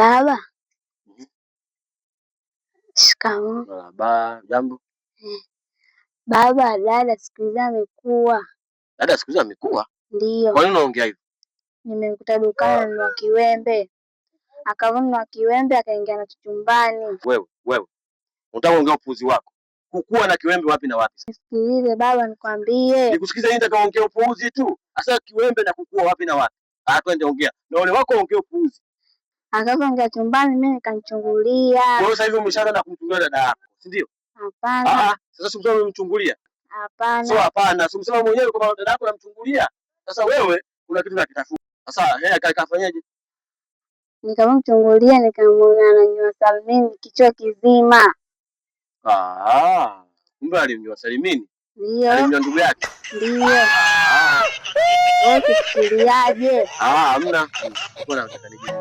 Baba. Shikamoo. Marahaba. Jambo. Baba, dada siku hizi amekuwa. Dada siku hizi amekuwa? Ndio. Kwa nini unaongea hivyo? Nimemkuta dukani ananunua kiwembe, akavunwa kiwembe akaingia nacho chumbani. Wewe, wewe. Unataka kuongea upuuzi wako. Kukua na kiwembe wapi na wapi? Nisikilize baba, nikwambie. Nikusikize nini nitakaongea upuuzi tu? Sasa kiwembe na kukua wapi na wapi? Ah, twende ongea. Na ole wako ongea upuuzi. Akavyoingia chumbani, mimi nikamchungulia. Kwa hiyo sasa hivi umeshaanza na kumchungulia dada yako, si ndio? Hapana. Ah, sasa si msema umemchungulia? Hapana. Sio hapana, si msema mwenyewe kwamba dada yako unamchungulia. Sasa wewe kuna kitu nakitafuta. Sasa yeye akafanyaje? Nikamchungulia nikamwona ananywa salmini kichwa kizima. Ah, kumbe alimnywa Salimini. Ndio. Alimnywa ndugu yake. Ndio. Ah. Wewe ukifikiriaje? Ah, hamna. Mbona unataka nijibu?